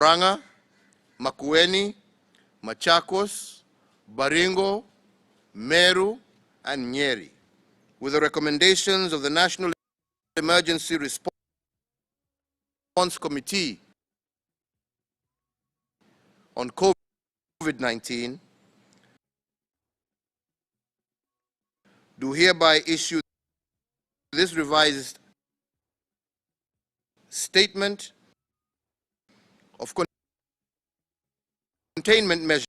Murang'a, Makueni, Machakos, Baringo, Meru, and Nyeri, with the recommendations of the National Emergency Response Committee on COVID-19, do hereby issue this revised statement of containment measures.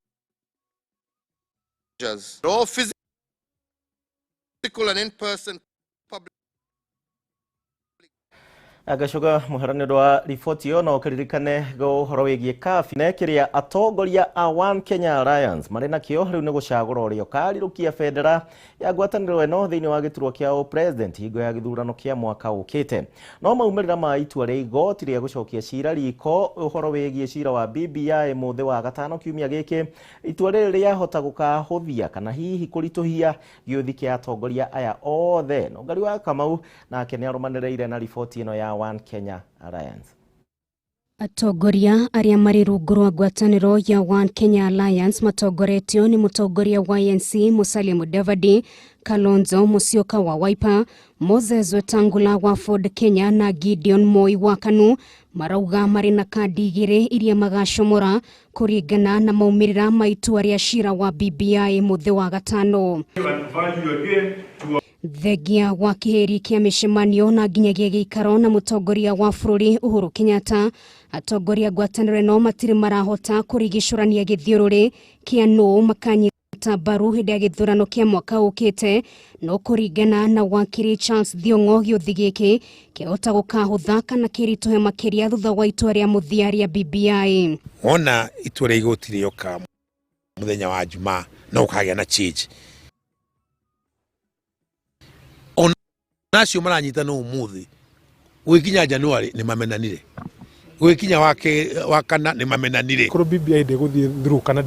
All physical and in-person public. Agacoka muhera nĩ ũndũ wa riboti ĩyo, no ũkĩririkane ũhoro wĩgiĩ kabi ne kĩrĩa atongoria a One Kenya Alliance marĩ nakĩo rĩu nĩ gũcagũra ũrĩa ũkarirũkia bendera ya ngwatanĩro ĩno thĩinĩ wa gĩturwa kĩa president hingo ya gĩthurano kĩa mwaka ũkĩte. No maumĩrĩra ma itua rĩa igoti rĩa gũcokia cira riko ũhoro wĩgiĩ cira wa BBI mũthĩ wa gatano kiumia gĩkĩ, itua rĩrĩ rĩahota gũkahũthia kana hihi kũritũhia gĩũthi kĩa atongoria aya othe. Nongari wa Kamau nake nĩ arũmanĩrĩire na riboti ĩno ya One Kenya Alliance. Atongoria arĩa marĩ rungu rwa ngwatanĩro ya One Kenya Alliance matongoretio nĩ mũtongoria wa ANC Musalia Mudavadi, Kalonzo Musyoka wa Wiper, Moses Wetangula wa Ford Kenya na Gideon Moi wa KANU marauga marĩ na kandi igĩrĩ iria magacomora kũringana na maumĩrĩra ma itua rĩa cira wa BBI mũthĩ wa gatano. Thengia wa kĩhĩri kĩa mĩcemanio na nginyagia gĩikaro na mũtongoria wa bũrũri Uhuru Kenyatta, atongoria ngwatanĩro ĩno matirĩ marahota kũrigicũrania gĩthiũrũrĩ kĩa nũũ makanyita mbaru hĩndĩ ya gĩthurano kĩa mwaka ũkĩte. No kũringana na wakiri Charles Thiong'o, gĩũthi gĩkĩ kĩahota gũkahũtha kana kĩritũhe makĩria thutha wa itua rĩa mũthia rĩa BBI. Wona itua rĩa igoti rĩoka mũthenya wa Jumaa no ũkagĩa na change. Nacio maranyitana ũmũthĩ gũgĩkinya January nĩ mamenanire, gũgĩkinya wa kana nĩ mamenanire. Korwo BBI ndĩgũthiĩ through kana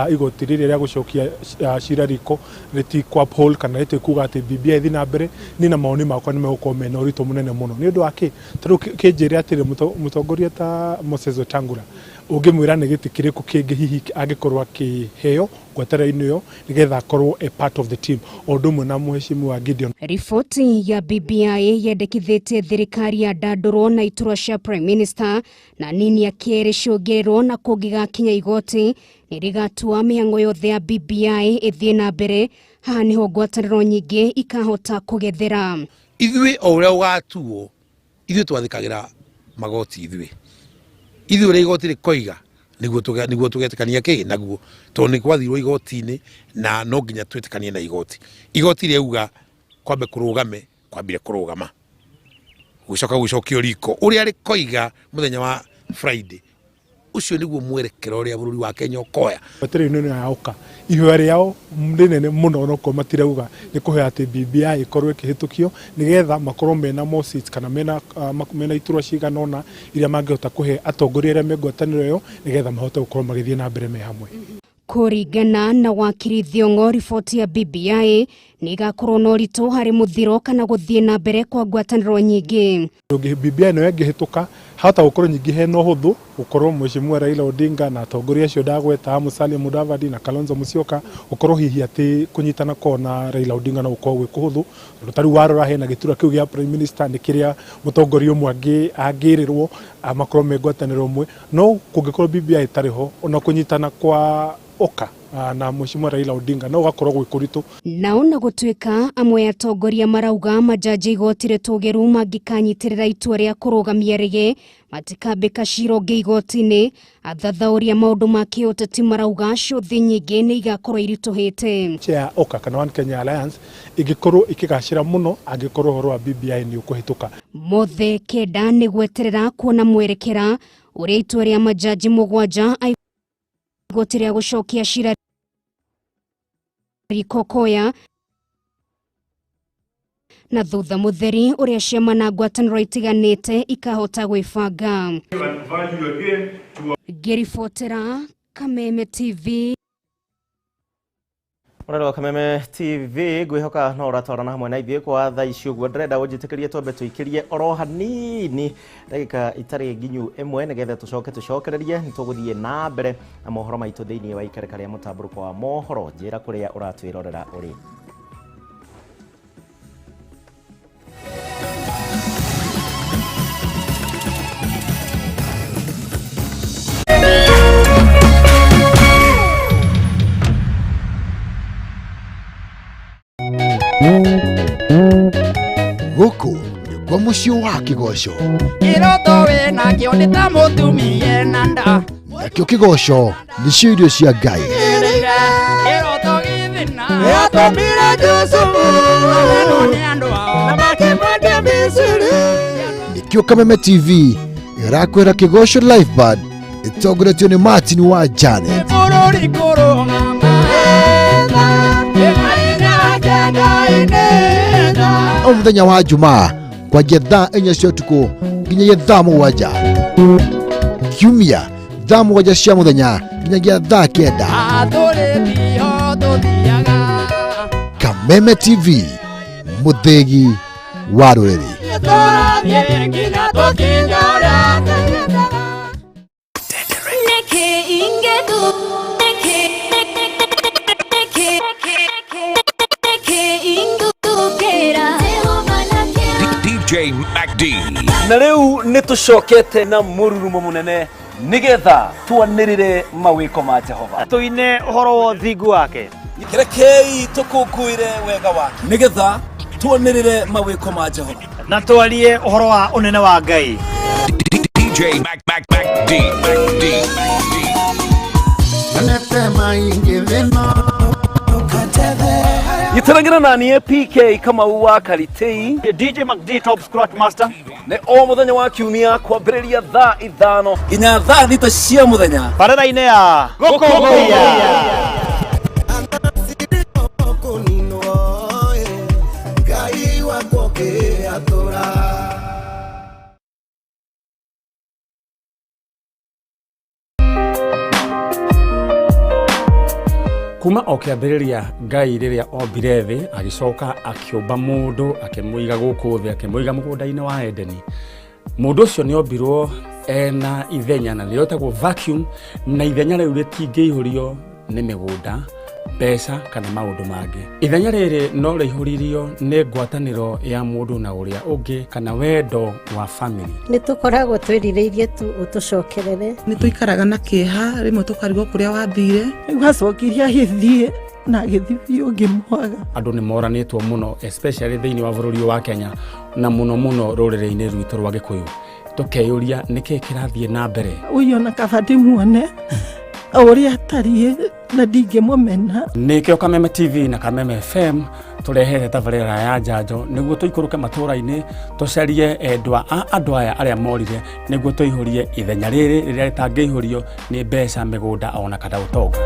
igoti rĩrĩa rĩa gũcokia cira riko rĩtikũ uphold kana rĩtikuga atĩ BBI ĩthiĩ na mbere, niĩ na mawoni makwa nĩ megũkorwo mena ũritũ mũnene mũno. Nĩ ũndũ wa kĩ? Tarĩu kĩnjĩre atĩrĩ, mũtongoria ta Moses Wetangula ũngĩmwĩra nĩ gĩtĩ kĩrĩkũ kĩngĩ hihi angĩkorwo akĩheo ngwatanĩro-inĩ ĩyo nĩgetha akorwo a part of the team, o ũndũ ũmwe na mheshimiwa Gideon. Riboti ya BBI yendekithĩtie thirikari ya ndandũrwo na iturwa cia Prime Minister na nini ya kerĩ ciongererwo, na kũngĩgakinya igoti nĩ rĩgatua mĩhang'o yothe ya BBI ĩthiĩ na mbere. Haha nĩho ngwatanĩro nyingĩ ikahota kũgethera. Ithuĩ o ũrĩa ũgatuo, ithuĩ twathĩkagĩra magoti, ithuĩ ũrĩa igoti rĩkoiga nĩguo tũgetĩkania kĩ naguo, tondũ nĩ gwathirwo igoti-inĩ na no nginya twĩtĩkanie na igoti. Igoti rĩauga kwambe kũrũgame, kwambire kũrũgama, gũcoka gũcokio riko ũrĩa rĩkoiga mũthenya wa Friday. Ũcio nĩguo mwerekero ũrĩa bũrũri wa Kenya ũkoya. Ngwatanĩro ĩno yaoka ihoya rĩao rĩnene mũno onokorwo matirauga nĩ kũhoya atĩ BBI ĩkorwo ĩkĩhĩtũkio nĩgetha makorwo mena more seats kana mena iturwa cigana ũna iria mangĩhota kũhe atongoria arĩa me ngwatanĩro ĩyo nĩgetha mahote gũkorwo magĩthiĩ na mbere me hamwe. Kũringana na wakiri Thiong'o, riboti ya BBI nĩ ĩgakorwo na ũritũ harĩ mũthiro kana gũthiĩ na mbere kwa ngwatanĩro nyingĩ. BBI ĩno ĩngĩhĩtũka hahota gũkorwo nyingĩ hena ũhũthũ gũkorwo mheshimiwa Raila Odinga na atongoria acio ndagweta Musalia Mudavadi na Kalonzo Musyoka gũkorwo hihi atĩ kũnyitana kwao na Raila Odinga no gũkorwo gwĩ kũhũthũ, tondũ ta rĩu warora hena gĩturwa kĩu gĩa Prime Minister nĩ kĩrĩa mũtongoria ũmwe angĩrĩrwo makorwo me ngwatanĩro ĩmwe. No kũngĩkorwo BBI ĩtarĩ ho ona kũnyitana kwa Oka na mheshimiwa Raila Odinga no gakorwo gwĩ kũritũ. Nao na gũtuĩka amwe atongoria marauga majaji igoti rĩtũgĩru mangĩkanyitĩrĩra itua rĩa kũrũgamia rĩgĩ matikambĩka cira ũngĩ igoti-inĩ, athathaũri a maũndũ ma kĩũteti marauga cũthi nyingĩ nĩ igakorwo iritũhĩte. Chair Oka kana One Kenya Alliance ĩngĩkorwo ĩkĩgacĩra mũno angĩkorwo ũhoro wa BBI nĩ ũkũhĩtũka. Mothe kenda nĩ gweterera kuona mwerekera ũrĩa itua rĩa majaji mũgwanja a igoti rĩa gũcokia cira riko koya na thutha mũtheri ũrĩa ciama na ngwatanĩro itiganĩte ikahota gwĩbanga. Ngĩribotera Kameme TV. Mũrori wa Kameme TV, ngwĩhoka no ũratwarana hamwe na ithuĩ kwa thaa ici. Ũguo ndĩrenda ũnjĩtĩkĩrie twambe tũikĩrie oro hanini ndagĩka itarĩ nginyu ĩmwe, nĩgetha tũcoke tũcokererie. Nĩ tũgũthiĩ na mbere na mohoro maitũ thĩinĩ wa ikereka rĩa mũtambũrũko wa mohoro. Njĩra kũrĩa ũratwĩrorera ũrĩ. Gũkũ nĩkuo mũciĩ wa kĩgoco. Kĩroto wĩnakĩo nĩ ta mũtumia ena nda. Nakĩo kĩgoco nĩcio irio cia Ngai. Kĩroto gĩthĩna yatũmire Jusufu amenwo nĩ andũ ao na makĩmwendia Misiri. Nĩkĩo Kameme TV ĩrakwĩra Kĩgoco Live Band ĩtongoretio nĩ Martin wa Janet. Bũrũri kũrũgama O mũthenya wa Jumaa kwanjia thaa 4 cia ũtukũ nginyagia thaa 7, Kiumia thaa 7 cia mũthenya nginyagia thaa 9. Kameme TV, mũthĩgi wa rũrĩrĩ. DJ MacD. Na rĩu nĩ tũcokete na mũrurumo mũnene nĩgetha twanĩrĩre mawĩko ma Jehova, tũine ũhoro wa ũthingu wake. Rekei tũkũngũĩre wega wake nĩgetha twanĩrĩre mawĩko ma Jehova na twarie ũhoro wa ũnene wa Ngai. DJ Mac Mac Mac D Mac D. Gĩtĩragĩra na niĩ PK Kamau wa Karitei, DJ MacD Top Scratch Master, nĩ o mũthenya wa kiumia kwambĩrĩria thaa 5 nginya thaa 6 cia mũthenya barera-inĩ ya Gũkũngũiya. Kuma o kĩambĩrĩria Ngai rĩrĩa ombire thĩ, agĩcoka akĩũmba mũndũ, akĩmũiga gũkũ thĩ, akĩmũiga mũgũnda-inĩ wa Edeni. Mũndũ ũcio nĩ ombirwo ena ithenya na nĩrĩo rĩtagwo vacuum, na ithenya rĩu rĩtingĩihũrio nĩ mĩgũnda, mbeca kana maũndũ mangĩ. Ithenya rĩrĩ no rĩihũririo nĩ ngwatanĩro ya mũndũ na ũrĩa ũngĩ kana wendo wa family. Nĩ tũkoragwo twĩrirĩirie tu ũtũcokerere. Nĩ tũikaraga na kĩeha, rĩmwe tũkarigwo kũrĩa wathire. Rĩu acokire agĩthiĩ na agĩthiĩ biũ ngĩmwaga. Andũ nĩ moranĩtwo mũno, especially thĩinĩ wa bũrũri wa Kenya na mũno mũno rũrĩrĩ-inĩ rwitũ rwa Gĩkũyũ. Tũkeyũria nĩkĩĩ kĩrathiĩ na mbere. Ũyũ ona kaba ndĩmuone o ũrĩa atariĩ na ndingĩmũmena. Nĩkĩo Kameme TV na Kameme FM tũrehete tabarĩra ya njanjo nĩguo tũikũrũke matũũra-inĩ, tũcarie endwa a andũ aya arĩa morire, nĩguo tũihũrie ithenya rĩrĩ rĩrĩa rĩtangĩihũrio nĩ mbeca, mĩgũnda ona kana ũtonga.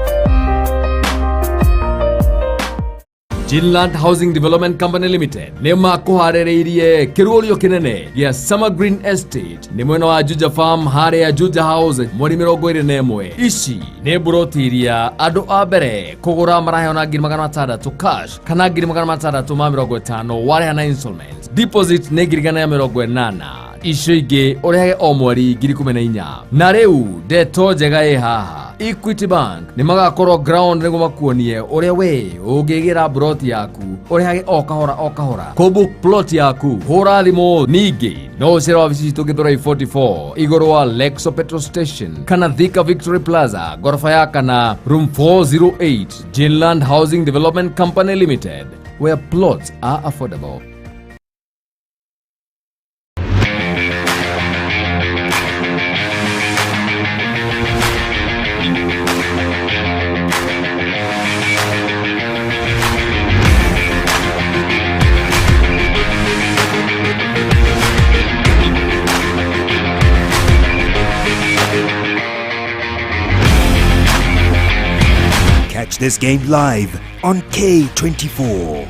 Jinland Housing Development Company Limited nĩ makũharĩrĩirie kĩrũrio kĩnene gĩa Summer Green Estate nĩ mwena wa Juja Farm harĩa Juja House mweri 21. Ici nĩ mburoti iria andũ a mbere kũgũra maraheo na 600,000 cash kana 650,000 warĩha na installment. Deposit nĩ 180,000, icio ingĩ ũrehage o mweri 14,000. Na rĩu ndeto njega ĩ haha, Equity Bank nĩ magakorwo ground nĩguo makuonie ũrĩa we ũngĩgĩra plot yaku ũrehage o kahora o kahora. Kũbook plot yaku hũra thimũ. Ningĩ no ũcere wabici citũ Gĩthũrai 44 igũrũ wa Lexo Petrol Station kana Thika Victory Plaza ngoroba ya kana room 408. Jinland Housing Development Company Limited, where plots are affordable. Catch this game live on K24.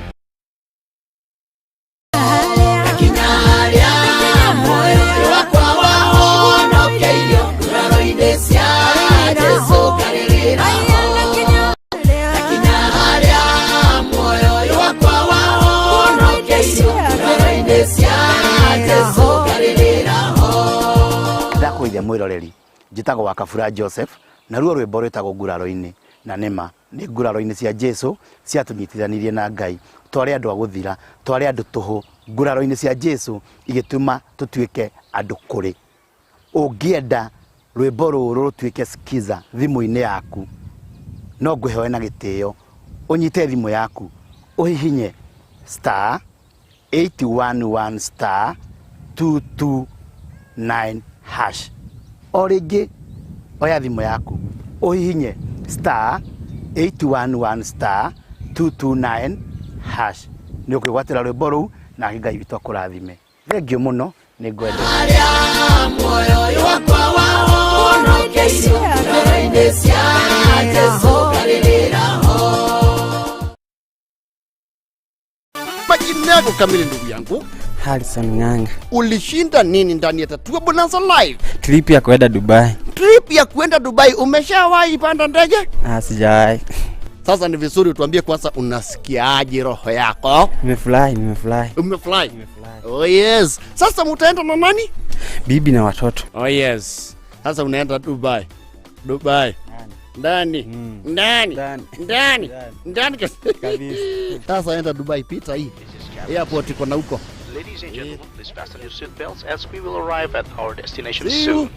Cia Jesu karĩrĩra. Mwĩroreri, njĩtagwo wa Kabura Joseph, na ruo rwĩmbo rwĩtagwo nguraro-inĩ, na nĩma nĩ nguraro-inĩ cia Jesu ciatũnyitithanirie na Ngai. Twarĩ andũ a gũthira, twarĩ andũ tũhũ, nguraro-inĩ cia Jesu igĩtũma tũtuĩke andũ kũrĩ. Ũngĩenda rwĩmbo rũrũ rũtuĩke skiza thimũ-inĩ yaku, no ngũhewe na gĩtĩo ũnyite thimũ yaku ũhihinye star 811 star 229 hash. O rĩngĩ oya thimũ yaku ũhihinye star 811 star 229 hash, nĩ ũkwĩgwatĩra rwĩmbo rũu na Ngai witũ akũrathime. Thengiũ mũno, nĩ ngwendete. Majina yako kamili ndugu yangu? Harrison Ng'ang'a. Ulishinda nini ndani ya Tatua Bonanza Live? Trip ya kwenda Dubai. Trip ya kwenda Dubai, umeshawahi panda ndege? Ah, sijawahi. Sasa ni vizuri tuambie kwanza, unasikiaje roho yako? Nimefurahi, nimefurahi. Umefurahi? Oh yes. Sasa mutaenda na nani? Bibi na watoto. Oh yes. Sasa unaenda Dubai. Dubai. Ndani. Ndani. Ndani. Ndani kabisa. Sasa enda Dubai, pita hii airport iko na huko. Ladies and gentlemen, please fasten your seatbelts as we will arrive at our destination See you. soon.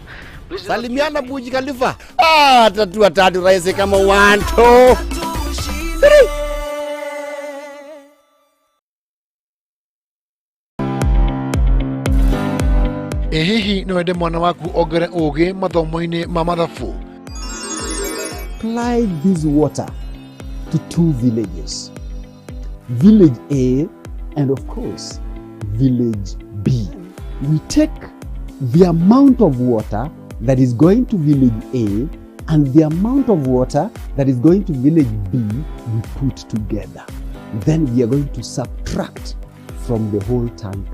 Please do not Salimiana Burj Khalifa. Ah, tatua tatu rahisi kama 1 2 3. Ĩ hihi no wende mwana waku ongere ũgĩ mathomo-inĩ ma mathabu? Apply this water to two villages, Village A and of course Village B. We take the amount of water that is going to Village A and the amount of water that is going to Village B, we put together. Then we are going to subtract from the whole tank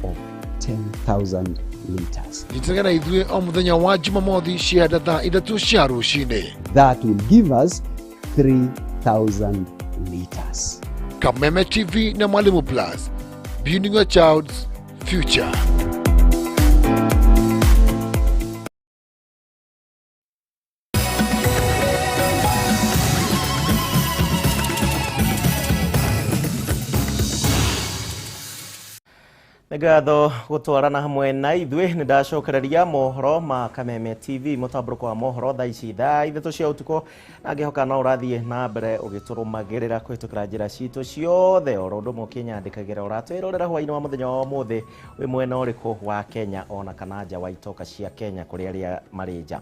of 10,000 liters. Nyitanĩra na ithuĩ o mũthenya wa Jumamothi cia thaa 3 cia rũcinĩ. That will give us 3,000 liters. Kameme TV na Mwalimu Plus, building your child's future. Nĩ ngatho gũtwarana hamwe na ithuĩ, nĩ ndacokereria mohoro ma Kameme TV mũtambũrũko wa mohoro thaa ici thaa 3 cia ũtukũ, na ngĩhoka no ũrathiĩ na mbere ũgĩtũrũmagĩrĩra kũhĩtũkĩra njĩra citũ ciothe oro ũndũ ũmwe ũkĩnyandĩkagĩra ũratwĩrorera hwaĩ-inĩ wa mũthenya wa ũmũthĩ wĩ mwena ũrĩkũ wa Kenya ona kana nja wa itoka cia Kenya kũrĩ arĩa marĩ nja.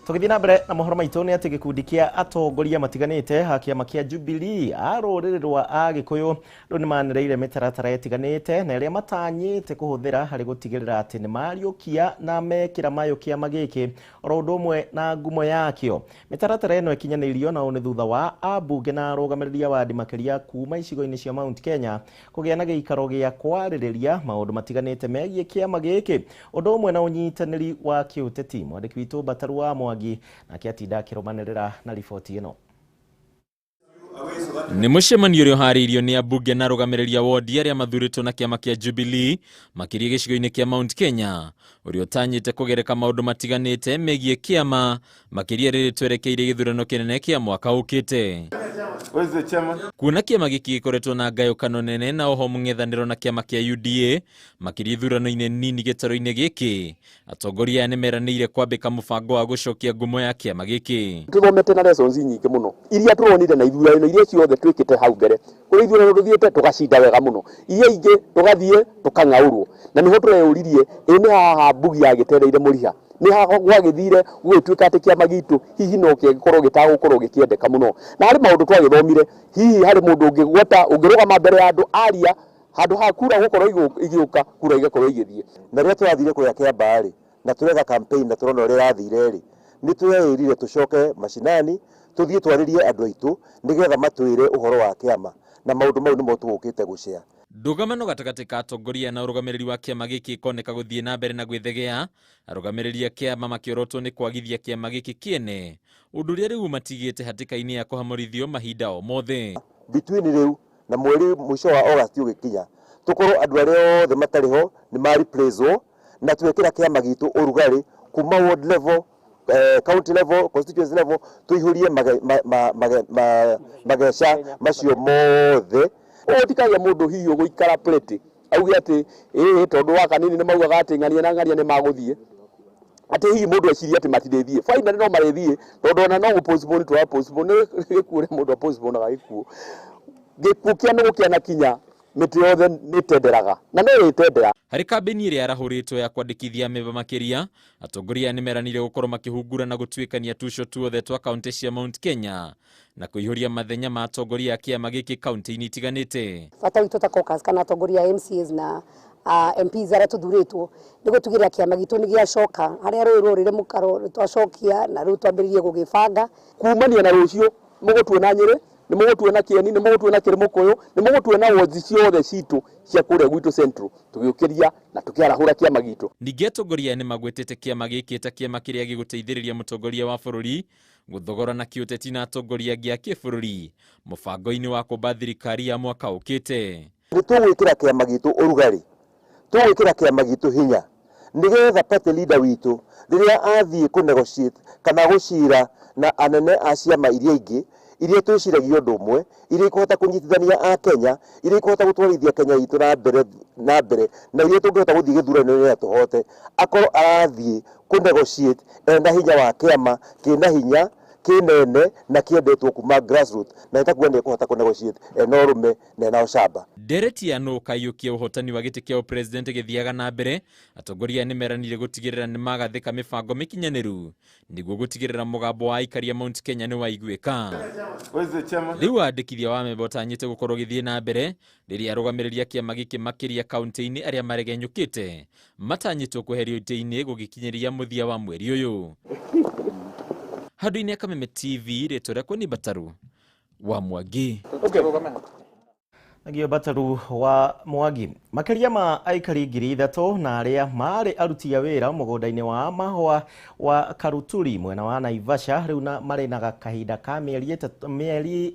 Tũgĩthiĩ na mbere na mohoro maitũ nĩ atĩ gĩkundi kĩa atongoria matiganĩte a kĩama kĩa Jubilee a rũrĩrĩ rwa Agĩkũyũ rĩu nĩmanĩrĩire mĩtaratara ĩtiganĩte na ĩrĩa matanyĩte kũhũthĩra harĩ gũtigĩrĩra atĩ nĩmariũkia na mekĩra mayũ kĩama gĩkĩ oro ũndũ ũmwe na ngumo yakĩo. Mĩtaratara ĩno ĩkinyanĩirio na ũũ nĩ thutha wa ambunge na arũgamĩrĩri a wandi makĩria kuma icigo-inĩ cia Mount Kenya kũgĩa na gĩikaro gĩa kwarĩrĩria maũndũ matiganĩte megiĩ kĩama gĩkĩ ũndũ ũmwe na ũnyitanĩri wa kĩũteti. Mwandĩki witũ Mbataru wa Mwangi nake atinda akĩrũmanĩrĩra na riboti ĩno. Nĩ mũcemanio ũrĩa ũharĩirio nĩ ambunge na arũgamĩrĩri a wondi arĩa mathurĩtwo na kĩama kĩa Jubilee makĩria gĩcigo-inĩ kĩa Mount Kenya, ũrĩa ũtanyĩte kũgereka maũndũ matiganĩte megiĩ kĩama makĩria rĩrĩ twerekeire gĩthurano kĩnene kĩa mwaka ũkĩte. Kuona kĩama gĩkĩ gĩkoretwo na ngayũkano nene na oho mũng'ethanĩro na kĩama kĩa UDA makĩria ithurano-inĩ nini gĩtarũ-inĩ gĩkĩ, atongoria aya nĩmeranĩire kwambĩka mũbango wa gũcokia ngumo ya kĩama gĩkĩ. Tũthomete na lessons nyingĩ mũno iria tũronire na ithurano iria ciothe twĩkĩte hau mbere. Kũrĩ ithurano tũthiĩte tũgacinda wega mũno, iria ingĩ tũgathiĩ tũkang'aũrwo, na nĩho tũreyũririe ĩ nĩ haha mbugi yagĩtereire mũriha, nĩ haha gwagĩthire gũgĩtuĩka atĩ kĩama gitũ hihi no kĩngĩkorwo gĩtagũkorwo gĩkĩendeka mũno. Na harĩ maũndũ twagĩthomire, hihi harĩ mũndũ ũngĩgwata ũngĩrũgama mbere ya andũ aria handũ ha kura gũkorwo igĩũka kura igakorwo igĩthiĩ. Na rĩrĩa tũrathire kũrĩa Kĩambaa rĩ, na tũreka campaign na tũrona ũrĩa ĩrathire rĩ, nĩ tweyĩrire tũcoke macinani tũthiĩ twarĩrie andũ aitũ nĩgetha matwĩre ũhoro wa kĩama, na maũndũ mau nĩmo tũgũkĩte gũcea. Ndũgamano gatagatĩ ka atongoria na ũrũgamĩrĩri wa kĩama gĩkĩ ĩkoneka gũthiĩ na mbere na gwĩthegea, arũgamĩrĩri a kĩama makĩorotwo nĩ kwagithia kĩama gĩkĩ kĩene, ũndũ ũrĩa rĩu matigĩte hatĩka-inĩ ya kũhamũrithio mahinda o mothe. Between rĩu na mweri mũico wa August ũgĩkinya, tũkorwo andũ arĩa othe matarĩ ho nĩ ma replace-wo na twekĩra kĩama gitũ ũrugarĩ kuma ward level, county level, constituency level, tuihurie mageca macio mothe. Ũtikagia mũndũ hihi ũgũikara plate auge atĩ ĩĩ tondũ wa kanini nĩ maugaga atĩ ng'ania na ng'ania nĩ magũthiĩ, atĩ hihi mũndũ ecirie atĩ matirĩthiĩ. Finally no marĩthiĩ tondũ ona no gũ-postpone tũra postpone gĩkuũ rĩ mũndũ a-postponaga gĩkuũ. Gĩkuũ kĩa nũgũ kĩanakinya mĩtĩ yothe nĩtenderaga na no ĩtendera. Harĩ kambĩini ĩrĩa yarahũrĩtwo ya kwandĩkithia amemba makĩria, atongoria nĩmeranire gũkorwo makĩhungura na gũtuĩkania tuco tuothe twa kaunti cia Mount Kenya na kũihũria mathenya ma atongoria a kĩama gĩkĩ kaunti-inĩ itiganĩte. Bata witũ ta caucus kana atongoria a MCAs na MPs arĩa tũthurĩtwo nĩ gũtigĩrĩra kĩama gitũ nĩ gĩacoka harĩa rũĩ rũrĩre mũkaro twacokia na rĩu twambĩrĩrie gũgĩbanga. Kumania na rũciũ mũgũtuona Nyĩrĩ, nĩ mũgũtuona Kĩeni, nĩ mũgũtuona Kĩrĩmũkũyũ, nĩ mũgũtuona wards ciothe citũ cia kũrĩa gwitũ Central tũgĩũkĩria na tũkĩarahũra kĩama gitũ. Ningĩ atongoria nĩ magwetete kĩama gĩkĩ ta kĩama kĩrĩa gĩgũteithĩrĩria mũtongoria wa bũrũri gũthogorana kĩũteti na atongoria angĩ a kĩbũrũri mũbango-inĩ wa kũmba thirikari ya mwaka ũkĩte. Nĩ tũgwĩkĩra kĩama gitũ ũrugarĩ, tũgwĩkĩra kĩama gitũ hinya nĩgetha party leader witũ rĩrĩa athiĩ kũ negotiate kana gũcira na anene a ciama iria ingĩ iria twĩciragia ũndũ ũmwe, iria ikũhota kũnyitithania a Kenya, iria ikũhota gũtwarithia Kenya itũ na mbere na iria tũngĩhota gũthiĩ gĩthurano-inĩ na tũhote, akorwo arathiĩ kũ negotiate ena hinya wa kĩama kĩna hinya kĩnene na kĩendetwo kuma grassroots, na ĩtakuga nĩ ekũhota kũ negotiate ena ũrũme na ena ũcamba. Ndereti ya nũ ũkaiyũkia ũhotani wa gĩtĩ kĩa ũpresident gĩthiaga na mbere, atongoria nĩ meranire gũtigĩrĩra nĩ magathĩka mĩbango mĩkinyanĩru nĩguo gũtigĩrĩra mũgambo wa aikari a Mount Kenya nĩ waiguĩka. Rĩu wandĩkithia wa amemba ũtanyĩte gũkorwo gĩthiĩ na mbere rĩrĩa arũgamĩrĩri a kĩama gĩkĩ makĩria kaunti-inĩ arĩa maregenyũkĩte matanyĩtwo kweherio itĩ-inĩ gũgĩkinyĩria mũthia wa mweri ũyũ. Handũ-inĩ ya Kameme TV, rĩtwa rĩakwa nĩ Bataru wa Mwangi. Nagio Bataru wa Mwangi. Makĩria ma aikari 3,000 na arĩa marĩ aruti a wĩra mũgũnda-inĩ wa mahũa wa Karuturi mwena wa Naivasha rĩu na marĩ na kahinda ka mĩeri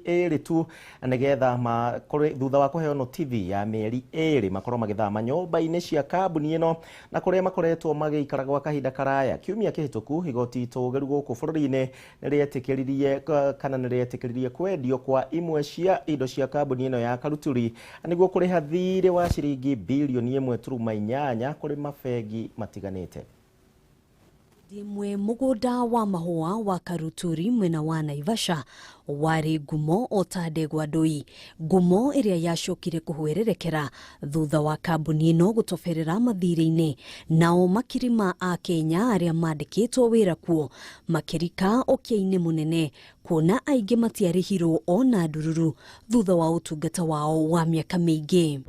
2 tu nĩgetha makorwo thutha wa kũheo notithi ya mĩeri 2 makorwo magĩthama nyũmba-inĩ cia kambuni ĩno na kũrĩa makoretwo magĩikara gwa kahinda karaya. Kiumia kĩhĩtũku igoti itũgĩru gũkũ bũrũri-inĩ nĩrĩetĩkĩririe kana nĩrĩetĩkĩririe kwendio kwa imwe cia indo cia kambuni ĩno ya Karuturi nĩguo kũrĩha thirĩ wa ciringi bilioni 1.8 kũrĩ mabengi matiganĩte. Ndimwe mũgũnda wa mahũa wa Karuturi mwena wa Naivasha warĩ ngumo o ta ndegwa ndũi, ngumo ĩrĩa yacokire kũhwererekera thutha wa kambuni ĩno gũtoberera mathirĩ-inĩ, nao makiri ma akenya arĩa mandĩkĩtwo wĩra kuo makĩrika ũkĩa-inĩ mũnene kuona aingĩ matiarĩhirwo ona ndururu thutha wa ũtungata wao wa mĩaka mĩingĩ.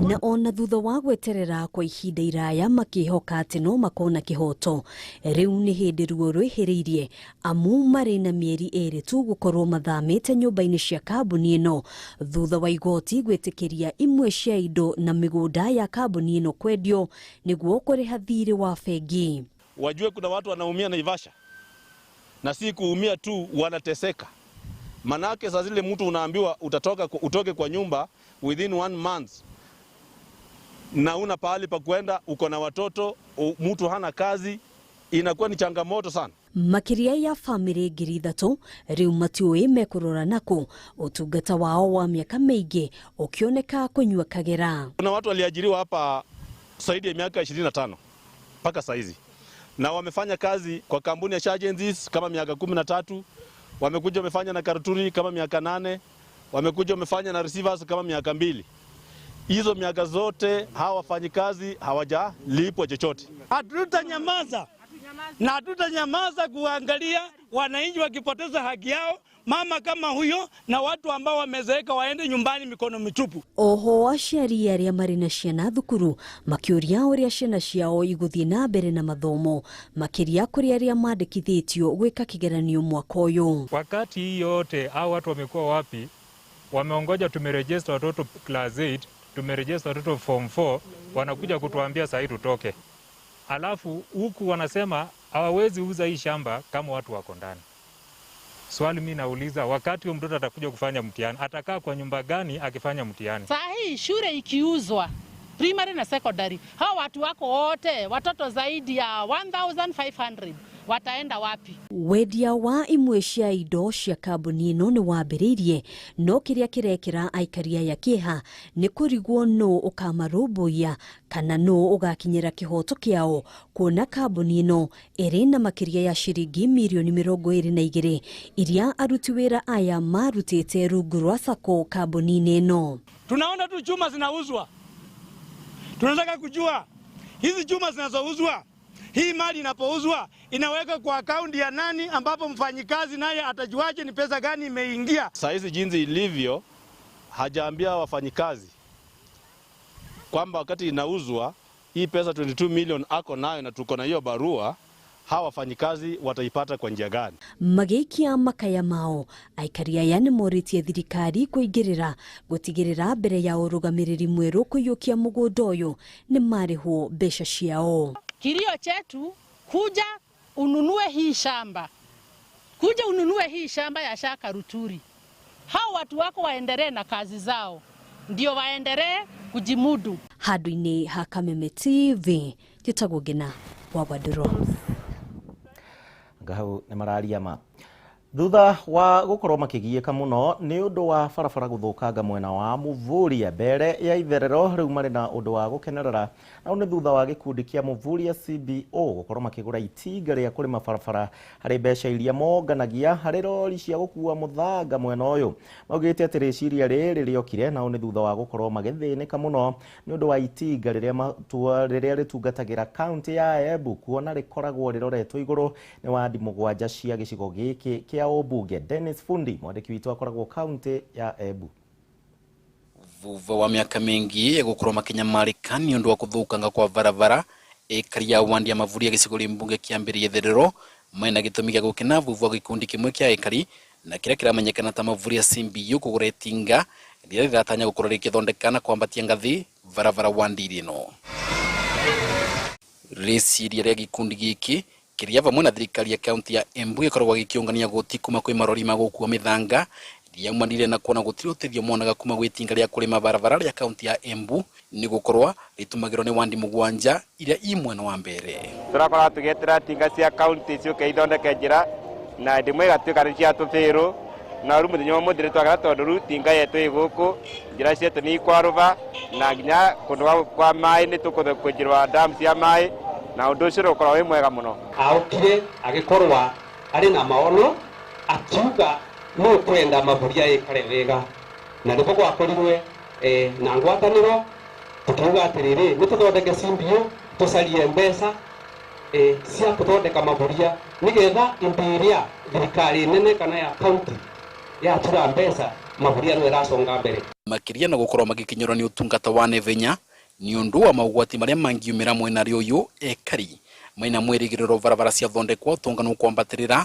Na ona thutha wa gweterera kwa ihinda iraya makĩhoka atĩ no makona kĩhoto, rĩu nĩ hĩndĩ ruo rwĩhĩrĩirie amu marĩ na mĩeri 2 tu gũkorwo mathamĩte nyũmba-inĩ cia kambuni ĩno thutha wa igoti gwĩtĩkĩria imwe cia indo na mĩgũnda ya kambuni ĩno kwendio nĩguo kũrĩha thirĩ wa bengi. Wajue kuna watu wanaumia Naivasha, na si kuumia tu, wanateseka. Manake saa zile mtu unaambiwa utoke kwa nyumba within 1 month na una pahali pa kwenda, uko na watoto, mtu hana kazi, inakuwa ni changamoto sana. Makĩria ya famĩlĩ 3,000 rĩu matiũĩ mekũrora nako ũtungata wao wa miaka mĩingĩ ũkĩoneka kũnyua kagera. Kuna watu waliajiriwa hapa zaidi ya miaka 25 mpaka saizi, na wamefanya kazi kwa kampuni ya Sha Agencies kama miaka 13, wamekuja wamefanya na Karuturi kama miaka 8, wamekuja wamefanya na Receivers kama miaka 2. Hizo miaka zote hawa wafanyikazi hawajalipwa chochote. Hatutanyamaza na hatutanyamaza kuangalia wananchi wakipoteza haki yao, mama kama huyo na watu ambao wamezeeka waende nyumbani mikono mitupu. Oho aciari arĩa marĩ na ciana thukuru makĩũria ũrĩa ciana ciao igũthiĩ na mbere na mathomo, makĩria kũrĩ arĩa mandĩkithĩtio gwĩka kĩgeranio mwaka ũyũ. Wakati hii yote hao watu wamekuwa wapi? Wameongoja tumerejesta watoto class 8, tumerejesta watoto form 4, wanakuja kutuambia sasa tutoke. Alafu huku wanasema hawawezi uza hii shamba kama watu wako ndani. Swali mimi nauliza, wakati huyo mtoto atakuja kufanya mtihani, atakaa kwa nyumba gani akifanya mtihani? Saa hii shule ikiuzwa, primary na secondary. Hao watu wako wote, watoto zaidi ya 1500 wataenda wapi? Wendia wa imwe cia indo cia kambuni ĩno nĩ wambĩrĩirie, no kĩrĩa kĩrekĩra aikari aya kĩeha nĩ kũrigwo nũ ũkamarũmbũiya kana nũ ũgakinyĩra kĩhoto kĩao, kuona kambuni ĩno ĩrĩ na makĩria ya ciringi mirioni 22 iria aruti wĩra aya marutĩte rungu rwa sacco kambuni-inĩ ĩno. Tunaona tu chuma zinauzwa, tunataka kujua hizi chuma zinazouzwa, hii mali inapouzwa inaweka kwa akaunti ya nani, ambapo mfanyikazi naye atajuaje ni pesa gani imeingia? Saa hizi jinsi ilivyo, hajaambia wafanyikazi kwamba wakati inauzwa hii pesa 22 million ako nayo na tuko na hiyo barua, hawa wafanyikazi wataipata kwa njia gani? Magĩikia makaya mao, aikari aya nĩ morĩtie thirikari kũingĩrĩra gũtigĩrĩra mbere ya ũrũgamĩrĩri mwerũ kũiyũkia mũgũnda ũyũ nĩ marĩhwo mbeca ciao. Kilio chetu, kuja ununue hii shamba. Kuja ununue hii shamba ya Sha Karuturi. Hao watu wako waendelee na kazi zao, ndio waendelee kujimudu. Handũ-inĩ ha Kameme TV, njĩtagwo Ngina wa Wandũrũ. Ngahau nĩ mararia ma thutha wa gũkorwo makĩgiĩka mũno nĩ ũndũ wa barabara gũthũkanga mwena wa Muvuria mbere ya itherero, rĩu marĩ na ũndũ wa gũkenerera, na nĩ thutha wa gĩkundi kĩa Muvuria CBO gũkorwo makĩgũra itinga rĩa kũrĩma barabara harĩ mbeca iria monganagia harĩ rori cia gũkua mũthanga mwena ũyũ. Maugĩte atĩ rĩciria rĩrĩ rĩokire nao nĩ thutha wa gũkorwo magĩthĩnĩka mũno nĩ ũndũ wa itinga rĩrĩa rĩtungatagĩra kaunti ya Embu, kuona rĩkoragwo rĩroretwo igũrũ nĩ wandi 7 cia gĩcigo gĩkĩ kĩa ũmbunge. Dennis Fundi, mwandĩki witũ akoragwo kaunti ya Embu. Thutha wa mĩaka mĩingĩ ya gũkorwo makĩnyamarĩka nĩ ũndũ wa gũthũkanga kwa barabara, ekari ya wandi ya Mavuria gĩcigo kĩa mbunge kĩambĩrĩria itherero mena gĩtũmi gĩa gũkena thutha wa gĩkundi kĩmwe kĩa ekari na kĩrĩa kĩramenyekana ta Mavuria CBO kũgũra itinga rĩrĩa rĩratanya gũkorwo rĩgĩthondeka na kwambatia ngathĩ barabara wandi ĩno. Rĩciria rĩa gĩkundi gĩkĩ kĩrĩa vamwe na thirikari ya kaunti ya Embu gĩkoragwo gĩkĩũngania goti kuma kwĩ marori ma gũkua mĩthanga rĩaumanire na kuona gũtirĩ ũteithio monaga kuma gwĩ itinga rĩa kũrĩma barabara rĩa kaunti ya Embu nĩ gũkorwo rĩtũmagĩrwo nĩ wandi 7 iria i mwena wa mbere. Tũrakorwo tũgĩetera tinga cia kaunti ciũke ithondeke njĩra na ndĩmwe ĩgatuĩka nĩ ciatũbĩrũ, na rĩu mũthenya ũmũthĩ nĩtwagera tondũ rĩu tinga yetũ ĩ gũkũ, njĩra cietũ nĩ ikwarũba na nginya kũndũ kwa maĩ nĩ tũkwenjerwo damu cia maĩ, na ũndũ ũcio ũkorwo wĩ mwega mũno. Aokire agĩkorwa arĩ na maono akiuga no kwenda Mavuria ĩkare wega, na nĩguo gwakorirwe na ngwatanĩro tukiuga atĩrĩrĩ nĩ tũthondeke CBO tũcarie mbeca cia kũthondeka Mavuria nĩgetha ĩndĩ ĩrĩa thirikari nene kana ya kaunti yatura mbeca Mavuria no ĩraconga mbere. Makĩria na gũkorwo magĩkinyĩrwo nĩ ũtungata wa naihenya nĩ ũndũ wa maũgwati marĩa mangiumĩra mwena ũyũ, ekari maina mwĩrĩgĩrĩro barabara ciathondekwo ũtonga nĩ ũkwambatĩrĩra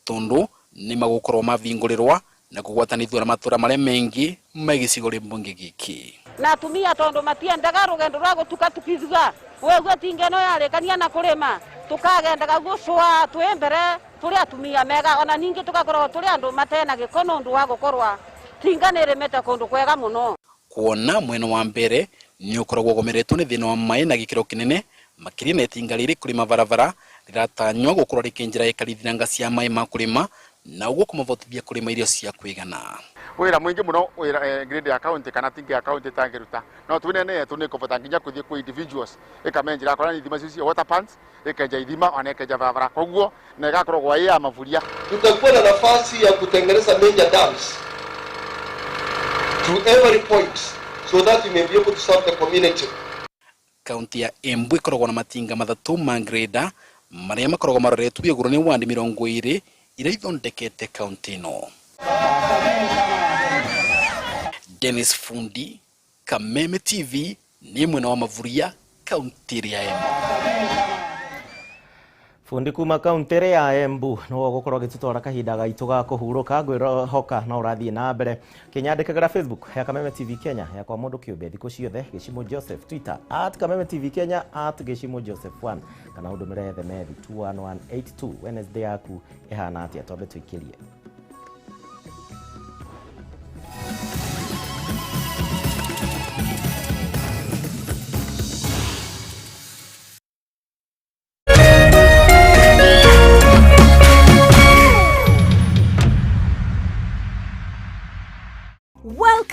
tondũ nĩ magũkorwo mavingũrĩrwa na kũgwatanithio na matũra marĩa mengĩ me gĩcigo mbunge gĩkĩ. Na atumia tondũ matiendaga rũgendo rwa gũtuka tukiruga weguo tinga ĩno yarĩkania na kũrĩma tũkagendaga gũcũa twĩ mbere tũrĩ atumia mega, ona ningĩ tũgakorwo tũrĩ andũ matena gĩko nĩ ũndũ wa gũkorwa tinga nĩ ĩrĩmĩte kũndũ kwega mũno. Kuona mwena wa mbere nĩ ũkoragwo ũgomeretwo nĩ thĩna wa maĩ na gĩkĩro kĩnene makĩria na itinga rĩrĩ kũrĩma barabara rĩratanywo gũkorwo rĩkĩenjera ekari thiranga cia maĩ ma kũrĩma na ũguo kũmavotithia kũrĩma irio cia kũigana. Wĩra mũingĩ mũno wĩra grade ya county kana tinga ya county tangĩruta no twĩnene yetu nĩ kũbota nginya kũthiĩ kwĩ individuals ĩkamenjera akorwo nĩ ithima cia water pumps ĩkenja ithima ona ĩkenja barabara koguo na ĩgakorwo ĩ ya Mavuria. Tutakuwa na nafasi ya kutengeneza major dams to every point so that we may be able to serve the community. Kaunti ya Embu ĩkoragwo na matinga 3 ma grader marĩa makoragwo maroretwo igũrũ nĩ wandi 20 iria ithondekete kaunti ĩno. Dennis Fundi, Kameme TV, nĩ mwena wa Mavuria, kaunti ya Embu. Fundi kuma kaunti ya Embu no gũkorwo gĩtũtwara kahinda gaitũ ga kũhurũka, ngwĩhoka no ũrathiĩ na mbere kĩnyandĩkagĩra Facebook ya Kameme TV Kenya ya kwa mũndũ kĩũmbe thikũ ciothe, Gĩcimo Joseph Twitter at Kameme TV Kenya at Gĩcimo Joseph 1 kana ũndũmĩre themethi 21182. Wednesday yaku ĩhana atĩa? Twambe tũikĩrie.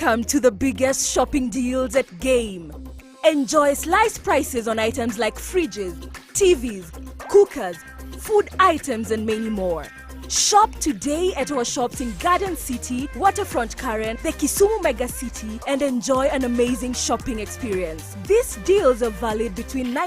Welcome to the biggest shopping deals at Game. Enjoy slice prices on items like fridges, TVs, cookers, food items, and many more. Shop today at our shops in Garden City, Waterfront Karen, the Kisumu Mega City, and enjoy an amazing shopping experience. These deals are valid between 9